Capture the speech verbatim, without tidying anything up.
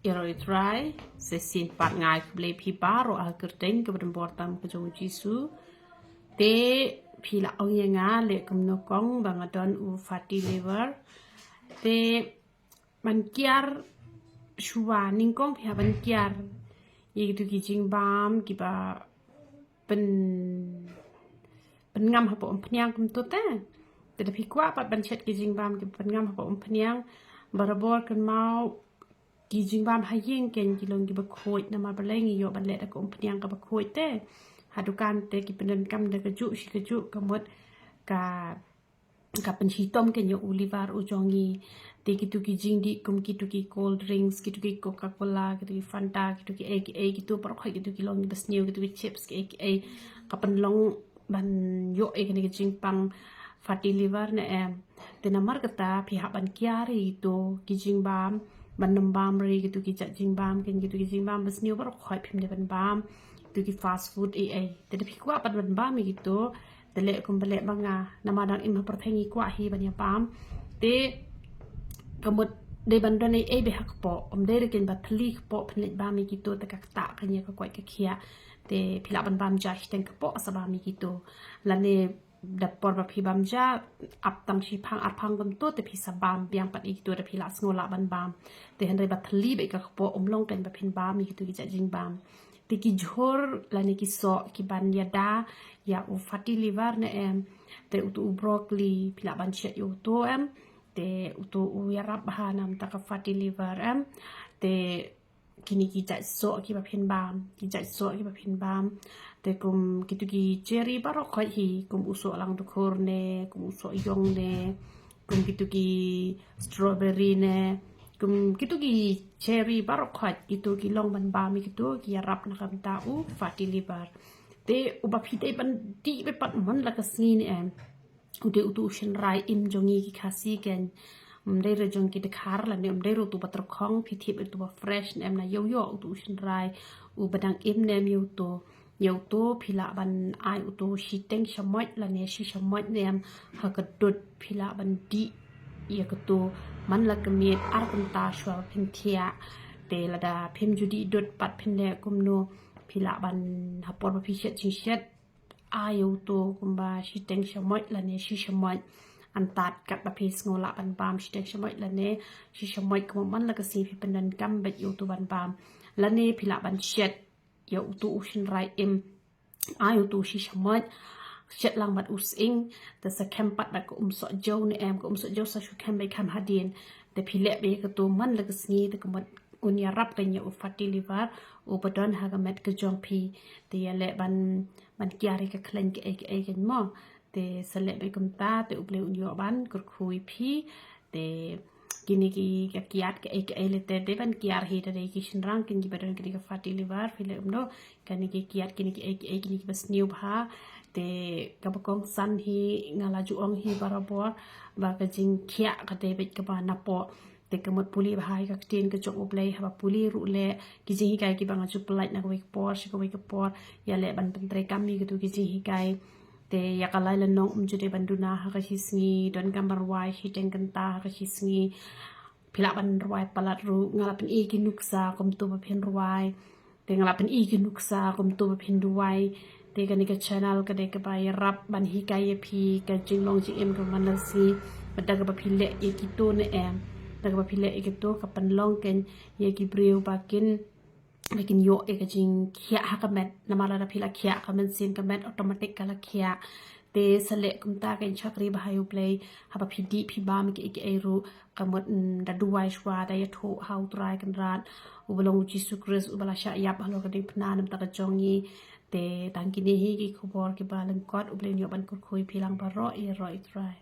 Ïaroh Trai, sa shisien pat nga ai khublei phi baroh ha ka kyrteng kaba donbor tam ka jong u Jisu. Te phi la ong ïa nga leh kumno kong ba nga don u fatty liver. Te ban kiar shuwa nyngkong phi hap ban kiar ïa kitu ki jingbam kiba pyn, pynngam hapoh umphniang kumto te. Te da phi kwah pat ban shet ki jingbam kiba pynngam hapoh umphniang, barabor kynmaw ki jingbam ha ïing kein ki long kiba khuid, namar balei ngi ïoh ban leh da ka umphniang kaba khuid te. Ha dukan te ki pyndonkam da kajuh shi kajuh, ka mut ka, ka pynshitom kein ïa u liver u jong ngi. Te kitu ki jingdih kum kitu ki cold drinks, kitu ki Coca-Cola, kitu ki Fanta, kitu ki ei ki ei, kitu baroh khoit, kitu ki long kiba sniew, kitu ki chips, ki ei ki ei, ka pynlong ban ïoh ïa kane ka jingpang fatty liver ne em. Te namar kata phi hap ban kiar ïa kitu ki jingbam, ban nym bam re kitu ki jait jingbam kein, kitu ki jingbam ba sniew baroh khoit phim dei ban bam, kitu ki fast food ei ei. Te da phi kwah pat ban bam ïa kitu, te leh kumba leh ma nga, namar dang im ha pyrthei ngi kwah hi ban ïa bam. Te ka mut dei ban don ei ei beit ha kpoh, ym dei re kein ba thylli kpoh phin leit bam ïa kitu, te ka ktah kein ïa ka koit ka khiah. Te phi lah ban bam ja shiteng kpoh sa bam ïa kitu. Lane da por ba phi bam ja, ap tang shiphang arphang kumto te phi sa bam biang pat ïa kitu, da phi lah sngew lah ban bam. Te hynrei ba thylli beit ka kpoh, ym long kein ba phin bam ïa kitu ki jait jingbam. Te ki jhur lane ki soh ki ban ïada ïa u fatty liver ne em. Te utu u broccoli phi lah ban shet ïa utu em. Te utu u ïarap bha namar ka fatty liver em. Te kine ki jait soh kiba phin bam, ki jait soh kiba phin bam. Te kum kitu ki cherry baroh khoit hi, kum u soh langdkhur ne, kum u soh ïong ne, kum kitu ki strawberry ne, kum kitu ki cherry baroh khoit, kitu ki long ban bam ïa kitu, ki ïarap na ka bynta u fatty liver. Te uba phi dei ban dih beit pat man la ka sngi ne em, u dei utu u shynrai im jong ngi ki Khasi kein. Ym dei re jong ki dkhar lane ym dei re utu ba tyrkhong, phi thied utu ba fresh ne em, na ïoh ïoh utu u shynrai uba dang im ne em ïa utu. Ïa utu phi lah ban ai utu shiteng shamoit lane shi shamoit ne em ha ka dud, phi lah ban dih ïa katu man la ka miet ar kynta shuwa ba phin thiah. Te lada phim ju dih dud pat phin leh kumno, phi lah ban ha por ba phi shet jingshet, ai ïa utu kumba shiteng shamoit lane shi shamoit. Antad katba phi sngew lah ban bam shiteng shamoit lane shi shamoit, kumba man la ka sngi phi pyndonkam beit ïa utu ban bam. Lane phi lah ban shet ïa utu u shynrai im, ai utu shi shamoit, shet lang bad u sying, te sa khem pat bad ka um soh jew ne em, ka um soh jew sa shu khem beit, khem hadien. Te phi leh beit ïa katu man la ka sngi, te ka mut un ïarap kein ïa u fatty liver uba don ha ka met ka jong phi. Te ïaleh ban, ban kiar ïa ka khleiñ kaei kaei kein mo. Te sa leh beit kumta, te U Blei un ïoh ban kyrkhu ïa phi. Te kine ki, ka kiad kaei kaei leh te dei ban kiar hi, te dei ki shynrang kein kiba don kine ka fatty liver, phi leh kumno. Kane ki kiad kine kiei kiei, kine kiba sniew bha. Te kaba kongsan hi, nga la ju ong hi barabor ba ka jingkhiah ka dei beit kaba napoh. Te ka mut pule bha ïa ka ktien ka jong U Blei, haba pule ruh leh ki jinghikai kiba nga ju pyllait na kawei ka por sha kawei ka por, ïaleh ban pyntreikam ïa kitu ki jinghikai. Te ïa ka lai lyngnong ym ju dei ban duna ha ka shi sngi, donkam ban rwai shiteng kynta ha ka shi sngi. Phi lah ban rwai palat ruh, nga la pyni ki nuksa kumto ba phin rwai. Te nga la pyni ki nuksa kumto ba phin duwai. Te kane ka channel ka dei kaba ïarap ban hikai ïa phi ka jinglong jingim ka man la sngi. Bad da kaba phi leh ïa kito ne em, da kaba phi leh ïa kito ka pynlong kein ïa ki briew ba kin, ba kin ïoh ïa ka jingkhiah ha ka met. Namar lada phi la khiah, ka mynsiem ka met automatic ka la khiah. Te sa leh kumta, kein shakri bha ïa U Blei, haba phi dih phi bam kiei kiei ruh, ka mut, mm, da duwai shuwa, da ïathuh ha U Trai Kynrad uba long U Jisu Khrist uba la shah ïap halor ka diengphna namar ka jong ngi. Te tang kine hi ki khubor kiba lyngkot. U Blei un ïoh ban kyrkhu ïa phi lang baroh. Ïaroh ïa U Trai.